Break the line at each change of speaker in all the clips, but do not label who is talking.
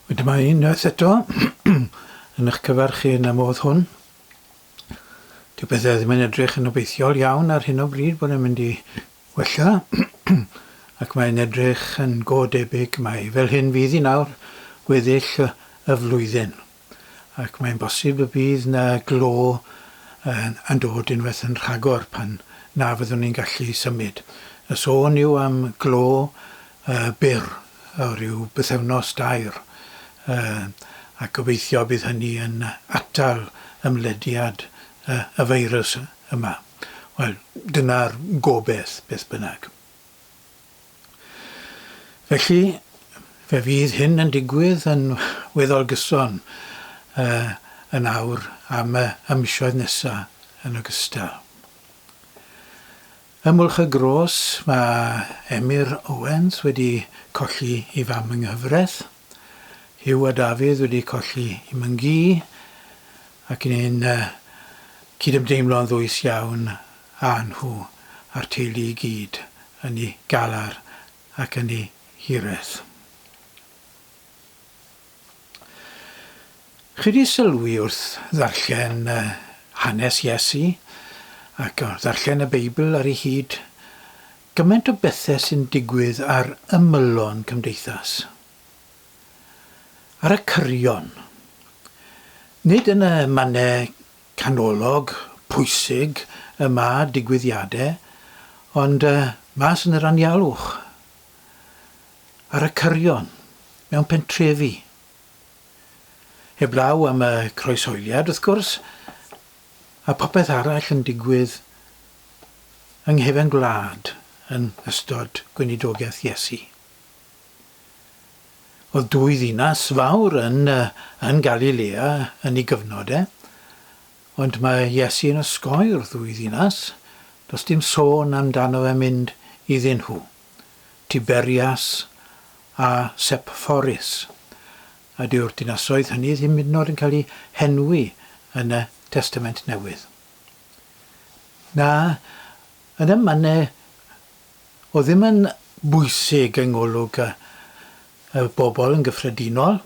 Wel dyma unwaith eto yn eich cyfarch chi yn y modd hwn. Dyw pethau ddim yn edrych yn obeithiol iawn ar hyn o bryd bod e'n mynd i wella ac mae'n edrych yn go debyg mai fel hyn fydd hi nawr weddill y flwyddyn. Ac mae'n bosib y bydd 'na glo yn dod unwaith yn rhagor pan na fyddwn ni'n gallu symud. Y sôn yw am glo byr o ryw bythefnos dair, a gobeithio bydd hynny yn atal ymlediad y feirws yma. Wel, dyna'r gobaith, beth bynnag. Felly, fe fydd hyn yn digwydd yn weddol gyson yn awr am y misoedd nesa' yn ogystal. Ym Mwlch y Gros mae Emyr Owens wedi colli ei fam yng nghyfraith, Huw a Dafydd wedi colli eu mam-gu, ac ni'n cydymdeimlo'n ddwys iawn â nhw a'r teulu i gyd yn eu galar ac yn eu hiraeth. Chi 'di sylwi wrth ddarllen hanes Iesu ac wrth ddarllen y Beibl ar ei hyd, gymaint o bethe sy'n digwydd ar ymylon cymdeithas. Ar y cyrion. Nid yn y mannau canolog pwysig y mae digwyddiadau, ond mas yn yr anialwch, ar y cyrion, mewn pentrefi. Heblaw am y croeshoeliad, wrth gwrs, a popeth arall yn digwydd yng nghefen gwlad yn ystod gweinidogaeth Iesu. Oedd dwy ddinas fawr yn yn Galilea yn ei gyfnod e, ond mae Iesu yn osgoi'r ddwy ddinas, does dim sôn amdano fe mynd iddyn nhw, Tiberias a Sepphoris, a dyw'r dinasoedd hynny ddim hyd yn oed yn cael eu henwi yn y Testament Newydd. Na, yn y mannau Oedd ddim yn bwysig yng ngolwg y bobl yn gyffredinol,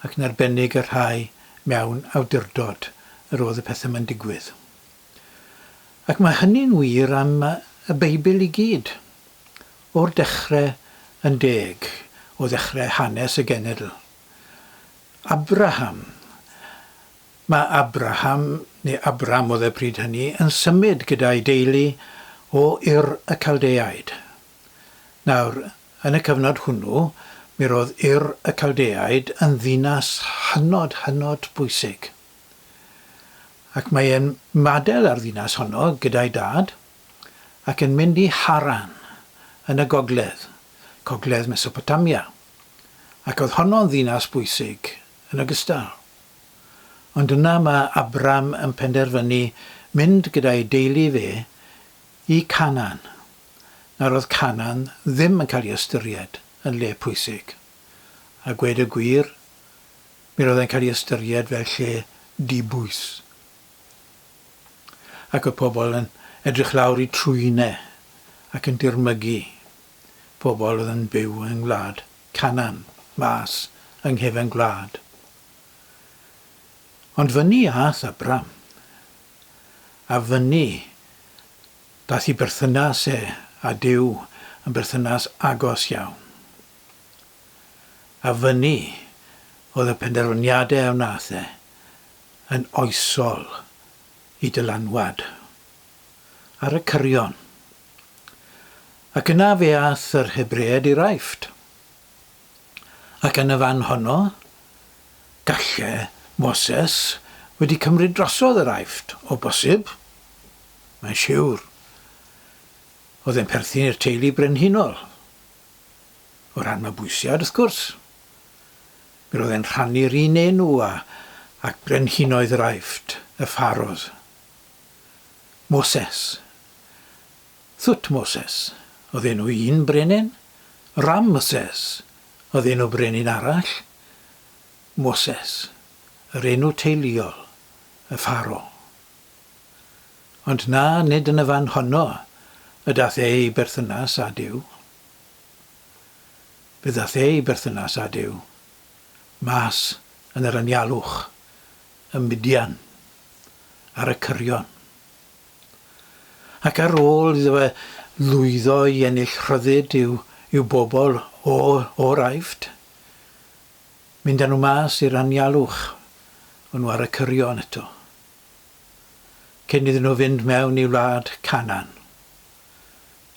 ac yn arbennig y rhai mewn awdurdod, yr oedd y pethau 'ma'n digwydd. Ac mae hynny'n wir am y Beibl i gyd, o'r dechre yn deg, o ddechre hanes y genedl. Abraham. Mae Abraham, neu Abram oedd e pryd hynny, yn symud gyda'i deulu o Ur y Caldeaid. Nawr, yn y cyfnod hwnnw, mi roedd Ur y Caldeaid yn ddinas hynod, hynod bwysig. Ac mae e'n madael â'r ddinas honno gyda'i dad, ac yn mynd i Haran, yn y gogledd, gogledd Mesopotamia. Ac oedd honno'n ddinas bwysig yn ogystal. Ond yna mae Abram yn penderfynu mynd gyda'i deulu fe i Canaan. Nawr oedd Canaan ddim yn cael ei ystyried yn le pwysig. A gweud y gwir, mi roedd e'n cael ei ystyried fel lle di-bwys. Ac oedd pobl yn edrych lawr i trwyne ac yn dirmygu pobl oedd yn byw yng ngwlad Canaan, mas yng nghefen gwlad. Ond fyny a'th Abram, a fyny daeth i berthynas e â Duw yn berthynas agos iawn. A fyny oedd y penderfyniadau a wnaeth e yn oesol i dylanwad ar y cyrion. Ac yna fe ath yr Hebreaid i'r Aifft. Ac yn y fan honno, galle Moses wedi cymryd drosodd yr Aifft, o bosib. Mae'n siwr. Oedd e'n perthyn i'r teulu brenhinol. O ran mabwysiad, wrth gwrs. Mi roedd e'n rhannu'r un enw â ac brenhinoedd yr Aifft, y Pharos. Moses. Thutmoses oedd enw un brenin, Ramses oedd enw brenin arall, Moses, yr enw teuluol, y Pharo. Ond na, nid yn y fan honno y daeth e i berthynas â Duw. Fe ddaeth e i berthynas â Duw. Mas yn yr anialwch, ym Midian, ar y cyrion. Ac ar ôl iddo fe lwyddo i ennill rhyddid i'w, i'w bobl o, o'r Aifft, mynd â nhw mas i'r anialwch, o'n nhw ar y cyrion eto. Cyn iddyn nhw fynd mewn i wlad Canaan.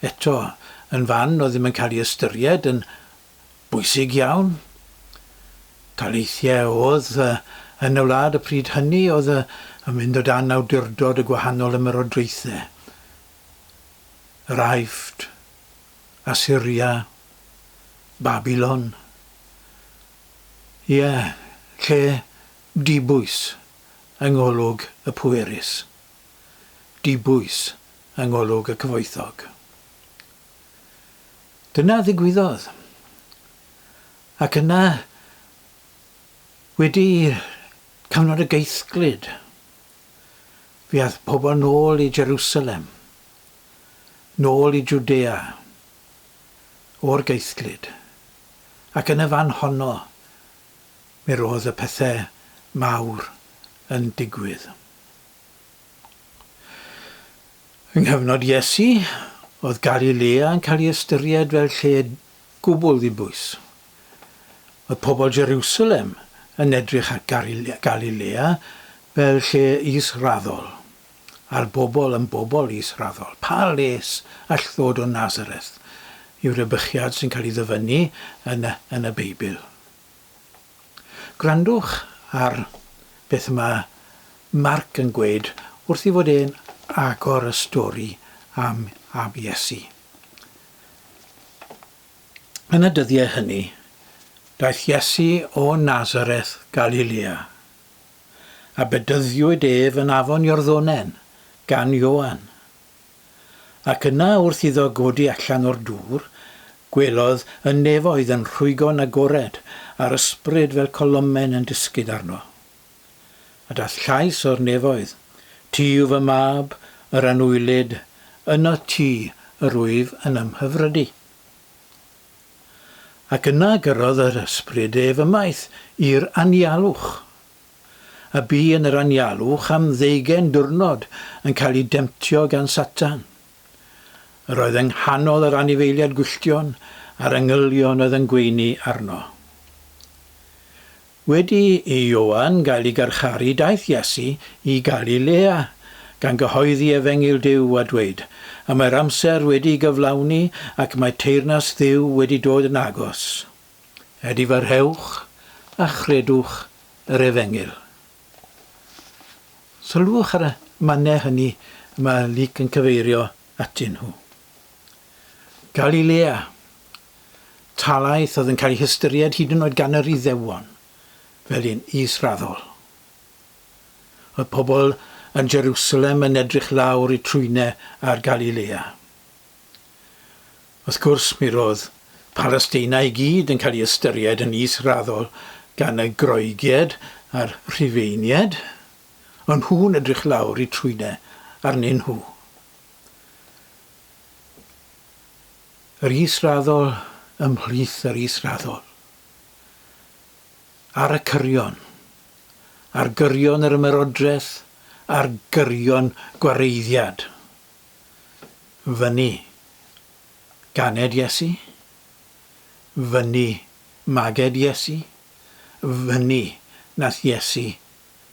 Eto, yn fan oedd ddim yn cael ei ystyried yn bwysig iawn. Taleithiau oedd yn y wlad y pryd hynny oedd yn mynd o dan awdurdod y gwahanol ymerodraethau, yr Aifft, Asyria, Babilon. Ie, lle dibwys yng ngolwg y pwerus, dibwys yng ngolwg y cyfoethog. Dyna ddigwyddodd. Ac yna, wedi cyfnod y geithglyd, fe aeth pobl nôl i Jerusalem, nôl i Jwdea, o'r geithglyd. Ac yn y fan honno, mi roedd y pethau mawr yn digwydd. Yng nghyfnod Iesu, oedd Galilea yn cael ei ystyried fel lle gwbl ddibwys. Oedd pobl Jerusalem yn edrych ar Galilea fel lle israddol, a'r bobl yn bobl israddol. Pa les all ddod o Nazareth? yw'r ebychiad sy'n cael ei ddyfynnu yn y, yn y Beibl. Gwrandwch ar beth mae Marc yn gweud wrth i fod e'n agor y stori am, am Iesu. Yn y dyddiau hynny, daeth Iesu o Nazareth, Galilea, a bedyddiwyd ef yn afon Iorddonen gan Ioan. Ac yna wrth iddo godi allan o'r dŵr, gwelodd y nefoedd yn rhwygo'n agored, a'r Ysbryd fel colomen yn disgyn arno. A daeth llais o'r nefoedd, Ti yw fy mab, yr anwylyd, ynot ti yr wyf yn ymhyfrydu. Ac yna gyrrodd yr Ysbryd ef ymaith i'r anialwch. A bu yn yr anialwch am ddeugain diwrnod yn cael ei demtio gan Satan. Yr oedd yng nghanol yr anifeiliaid gwylltion a'r angylion oedd yn gweini arno. Wedi i Ioan gael ei garcharu daeth Iesu i Galilea, gan gyhoeddi efengyl Duw a dweud, Y mae'r amser wedi gyflawni ac mae teyrnas Dduw wedi dod yn agos. Edifarhewch a chredwch yr efengyl. Sylwch ar y mannau hynny y mae Luc yn cyfeirio atyn nhw. Galilea, talaith oedd yn cael ei hystyried hyd yn oed gan yr Iddewon fel un israddol. Oedd pobl yn Jerusalem yn edrych lawr eu trwynau ar Galilea. Wrth gwrs, mi roedd Palesteina i gyd yn cael ei ystyried yn israddol gan y Groegiaid a'r Rhufeiniaid, ond nhw'n edrych lawr eu trwynau arnyn nhw. Yr israddol ymhlith yr israddol. Ar y cyrion. Ar gyrion yr ymerodraeth, ar gyrion gwareiddiad. Fyny. Ganed Iesu. Fyny. Maged Iesu. Fyny nath Iesu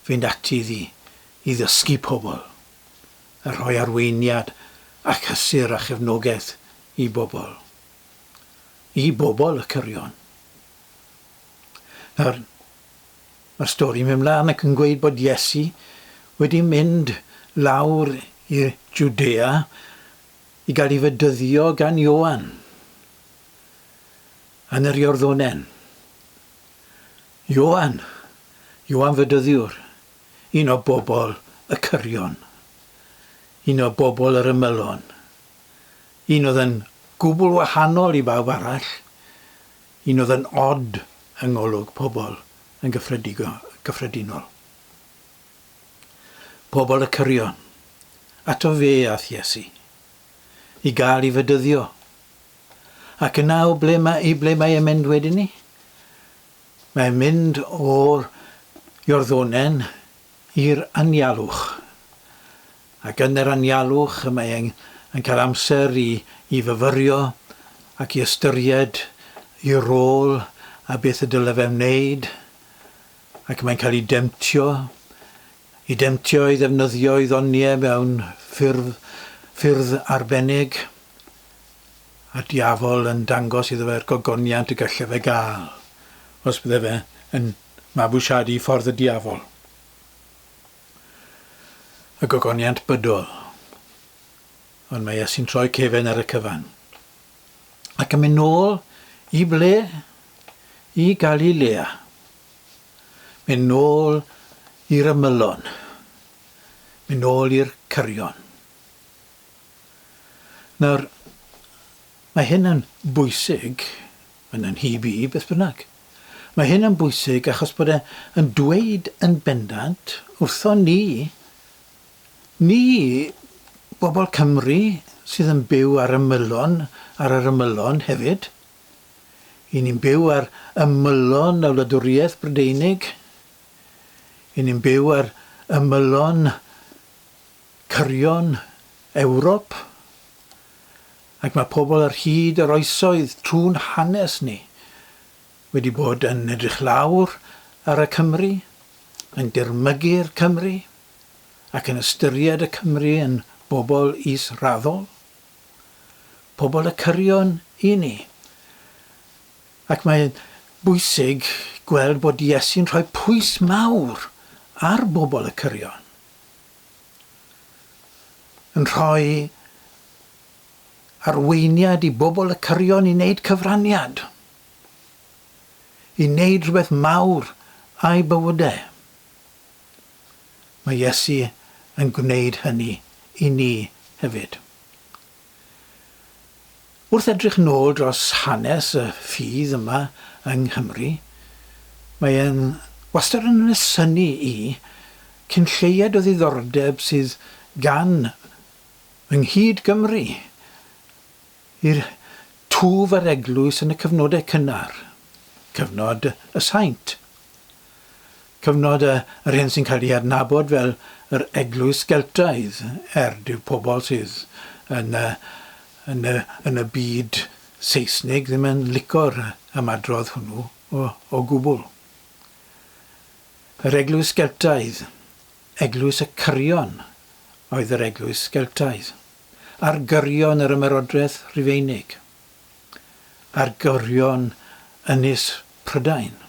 fynd ati iddi i ddysgu pobl, a rhoi arweiniad a chysur a chefnogaeth i bobl. I bobl y cyrion. Nawr, Mae'r stori'n mynd mlaen ac yn gweud bod Iesu wedi mynd lawr i Jwdea i gael ei fedyddio gan Ioan yn yr Iorddonen. Ioan, Ioan Fedyddiwr, un o bobl y cyrion, un o bobl yr ymylon, un oedd yn gwbl wahanol i bawb arall, Un oedd yn od yng ngolwg pobl yn gyffredinol. Pobl y cyrion. Ato fe ath Iesu. I gael ei fedyddio. Ac yna o ble mae, i ble mae e'n mynd wedyn ni? Mae'n mynd o'r Iorddonen i'r anialwch. Ac yn yr anialwch y mae e'n yn cael amser i, i fyfyrio ac i ystyried ei rôl a beth y dyle fe wneud. Ac mae'n cael ei demtio, i demtio i ddefnyddio ei ddoniau mewn ffurf, ffyrdd arbennig. A'r diafol yn dangos iddo fe'r gogoniant y gallai fe gael os bydde fe yn mabwysiadu ffordd y diafol. Y gogoniant bydol. Ond mae Iesu'n troi cefen ar y cyfan. Ac yn mynd nôl i ble? I Galilea. Mynd nôl i'r ymylon. Mynd nôl i'r cyrion. Nawr, mae hyn yn bwysig, yn yn nhyb i, beth bynnag. Mae hyn yn bwysig achos bod e yn dweud yn bendant wrthon ni, ni, bobl Cymru sydd yn byw ar ymylon, ar yr ymylon hefyd, i ni'n byw ar ymylon y wladwriaeth Brydeinig, i ni'n byw ar ymylon cyrion Ewrop, ac mae pobl ar hyd yr oesoedd trwy'n hanes ni wedi bod yn edrych lawr ar y Cymry, yn dirmygu'r Cymry, ac yn ystyried y Cymry yn bobl is-raddol. Pobl y cyrion i ni. Ac mae'n bwysig gweld bod Iesu'n rhoi pwys mawr ar bobl y cyrion. Yn rhoi arweiniad i bobl y cyrion i wneud cyfraniad, i wneud rhywbeth mawr â'u bywydau. Mae Iesu yn gwneud hynny i ni hefyd. Wrth edrych nôl dros hanes y ffydd yma yng Nghymru, mae e'n wastad yn fy synnu i cyn lleied o ddiddordeb sydd gan fy nghyd-Gymry i'r twf a'r eglwys yn y cyfnodau cynnar, cyfnod y saint. Cyfnod y yr hyn sy'n cael ei adnabod fel yr Eglwys Geltaidd, er dyw pobl sydd yn y yn y yn y byd Seisnig ddim yn lico'r ymadrodd hwnnw o o gwbl. Yr Eglwys Geltaidd, Eglwys y Cyrion oedd yr Eglwys Geltaidd, ar gyrion yr Ymerodraeth Rufeinig, ar gyrion Ynys Prydain.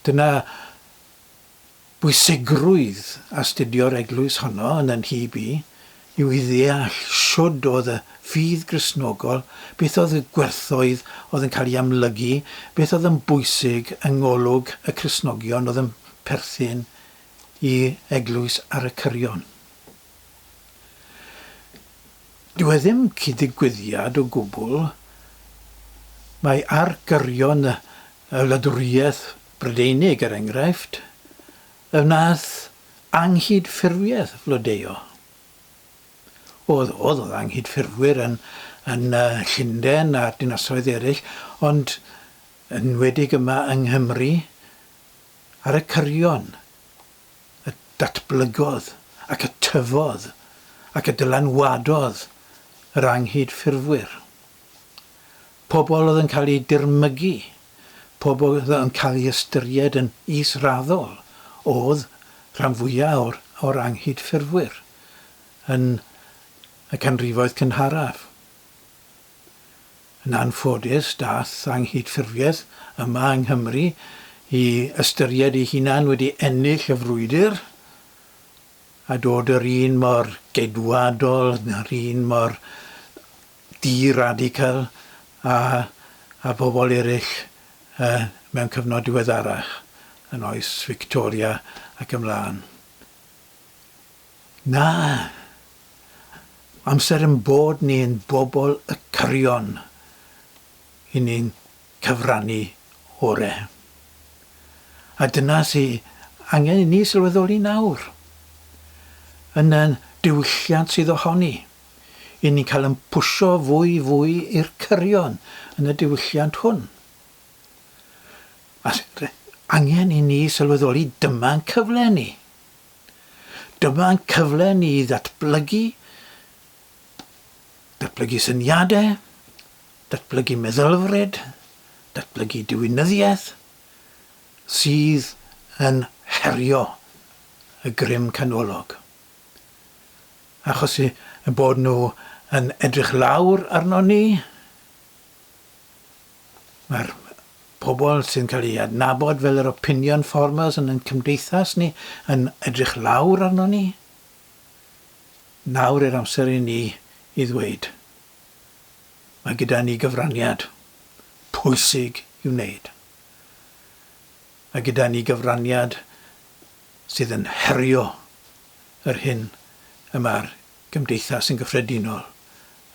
Dyna bwysigrwydd astudio'r eglwys honno yn 'y nhyb i, yw i ddeall shwd oedd y ffydd Gristnogol, beth oedd y gwerthoedd oedd yn cael eu amlygu, beth oedd yn bwysig yng ngolwg y Cristnogion oedd yn perthyn i eglwys ar y cyrion. Dyw e ddim cyd-ddigwyddiad o gwbl, mae ar gyrion y wladwriaeth Brydeinig, er enghraifft, y wnaeth anghydffurfiaeth flodeuo. Oedd, oedd, oedd anghydffurfwyr yn, yn Llundain a'r dinasoedd eraill, ond yn enwedig yma yng Nghymru, ar y cyrion, y datblygodd ac y tyfodd ac y dylanwadodd yr anghydffurfwyr. Pobl oedd yn cael eu dirmygu, pobl oedd yn cael eu ystyried yn israddol oedd rhan fwyaf o'r, o'r anghydffurfwyr yn y canrifoedd cynharaf. Yn anffodus, daeth anghydffurfiaeth yma yng Nghymru i ystyried ei hunan wedi ennill y frwydr a dod yr un mor geidwadol, yr un mor di-radical â, â bobl eraill uh, mewn cyfnod diweddarach yn oes Victoria ac ymlaen. Na! Amser yn bod ni yn bobl y cyrion i ni'n cyfrannu ore. A dyna sy angen i ni sylweddoli nawr. Yn y diwylliant sydd ohoni. I ni'n cael yn pwsio fwy fwy i'r cyrion yn y diwylliant hwn. A angen i ni sylweddoli dyma'n cyfle ni. Dyma'n cyfle ni i ddatblygu, datblygu syniadau, datblygu meddylfryd, datblygu diwinyddiaeth sydd yn herio y grym canolog. Achos eu bod nhw yn edrych lawr arnon ni, mae'r pobl sy'n cael eu adnabod fel yr opinion formers yn ein cymdeithas ni yn edrych lawr arnon ni. Nawr yw'r amser i ni i ddweud, mae gyda ni gyfraniad pwysig i'w wneud. Mae gyda ni gyfraniad sydd yn herio yr hyn y mae'r gymdeithas yn gyffredinol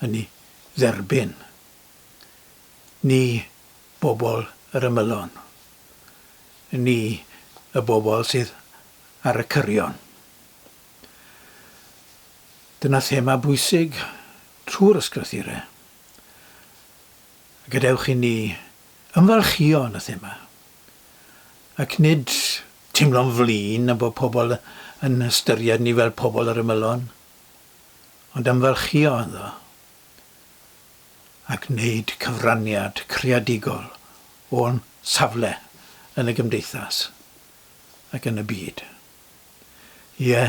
yn ei dderbyn. Ni, bobl yr ymylon. Ni, y bobl sydd ar y cyrion. Dyna thema bwysig trwy'r ysgrythurau. A gadewch i ni ymfalchïo yn y thema. Ac nid teimlo'n flin am bod pobl yn ystyried ni fel pobl yr ymylon, ond ymfalchïo ynddo a gwneud cyfraniad creadigol o'n safle yn y gymdeithas ac yn y byd. Ie,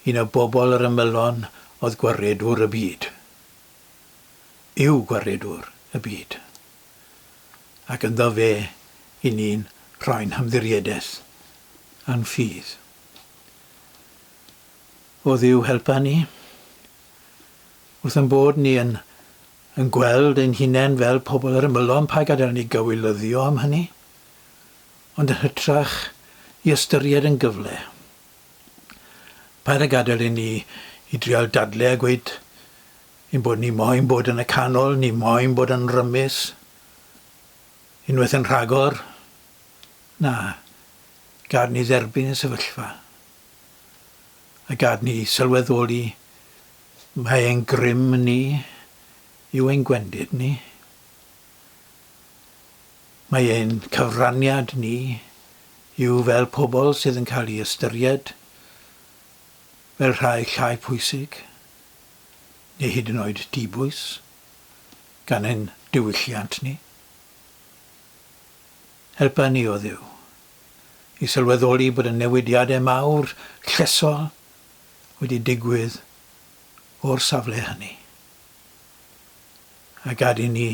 un o bobl yr ymylon oedd gwaredwr y byd. Yw gwaredwr y byd. Ac ynddo fe i ni'n rhoi'n hymddiriedaeth a'n ffydd. O Dduw, helpa ni. Wrth ein bod ni yn yn gweld ein hunain fel pobl yr ymylon, paid gadael ni gywilyddio am hynny, ond yn hytrach i ystyried yn gyfle. Paid â gadael i ni i drial dadle a gweud ein bod ni moyn bod yn y canol, ni moyn bod yn rymus. Unwaith yn rhagor, na, gad ni dderbyn y sefyllfa. A gad ni sylweddoli mai ein grym ni yw ein gwendid ni. Mae ein cyfraniad ni yw fel pobl sydd yn cael ei ystyried fel rhai llai pwysig, neu hyd yn oed dibwys, gan ein diwylliant ni. Helpa ni, O Dduw, i sylweddoli bod y newidiadau mawr llesol wedi digwydd o'r safle hynny. A gad i ni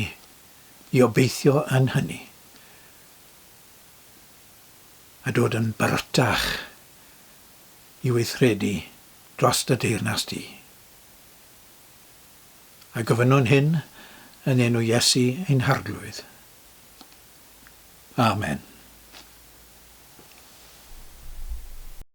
i obeithio yn hynny, a dod yn barotach i weithredu dros dy deyrnas di. A gofynnwn hyn yn enw Iesu ein Harglwydd. Amen.